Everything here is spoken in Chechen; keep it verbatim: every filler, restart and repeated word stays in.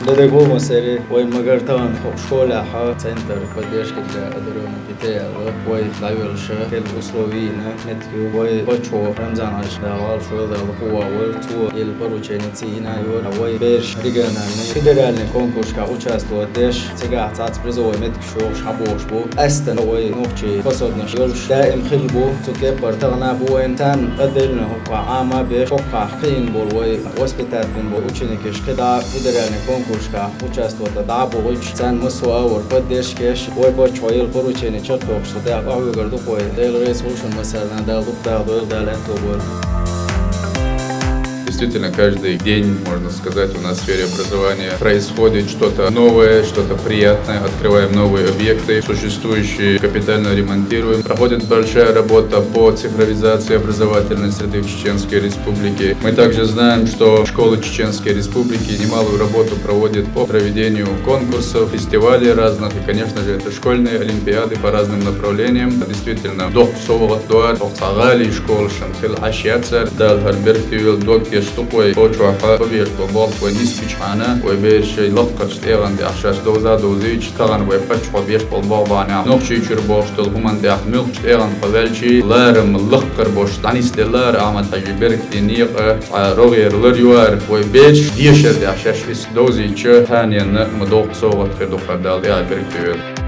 Дадагума сери вай магар тагӀан хӀокху школехь центр поддержки для одарённых детей аьлла, вай дӀайолуша хилла условийна меттиг ю, вай паччахьо Рамзан-Хьаьжа, Дала гӀалаш войла, Дала къуьйсуш войла, цо елла поручени цӀийна а йора, вай бераш региональный, федеральный конкурсашкахь участвовать деш, цигахь цхьацца призовой меттигаш йохуш хьабогӀуш бу. Къаьстина вай нохчийн способносташ йолуш даим хилла бу, цу кепара тахана бу вайн царна къа делла хӀокху Ӏама беш, хӀокхахь кхиъна болу вай воспитать бина болу ученикаш кхидӀа федеральный конкурсашкахь участвовать дӀа а бохуьйтуш, царна массо а агӀор поддержка еш, вай паччахьо елла поручени чекхдоккхуш, цу тӀехь къахьоьгур ду-кх вай. Дела реза хуьлда шуна массарна, Дала дукха дахадойла, Дала аьтто бойла. Действительно, каждый день, можно сказать, у нас в сфере образования происходит что-то новое, что-то приятное. Открываем новые объекты. Существующие капитально ремонтируем. Проходит большая работа по цифровизации образовательной среды в Чеченской Республике. Мы также знаем, что школы Чеченской Республики немалую работу проводят по проведению конкурсов, фестивалей разных. И, конечно же, это школьные олимпиады по разным направлениям. Действительно, доккха совгӀат ду-кх хӀокху цхьа гӀалин школашна хилла Ӏаш яцара. Дала хӀара беркате йойла, дог деш ду-кх вай, кхочушхьа бан безаш болу болх вай нисбичхьана, вай бераш шайн лаккхарчу тӀегӀан тӀехь шаьш довза а довзуьйтуш, тахана вай паччахьо беш болу болх бахьанехь, Нохчийчуьра бохуш долу хӀуманна тӀехь муьлххачу тӀегӀан тхо ваьлча, ларам лаккхара бохуш дӀанисделлара, Ахьмад-Хьаьжин беркате некъа, цхьа рогӀера лар ю-кх хӀара, вай бераш дешар тӀехь шаьш вист довзуьйтуш, таханна ма доккха совгӀат хир ду-кх хӀара, Дала тӀехь беркате йойла.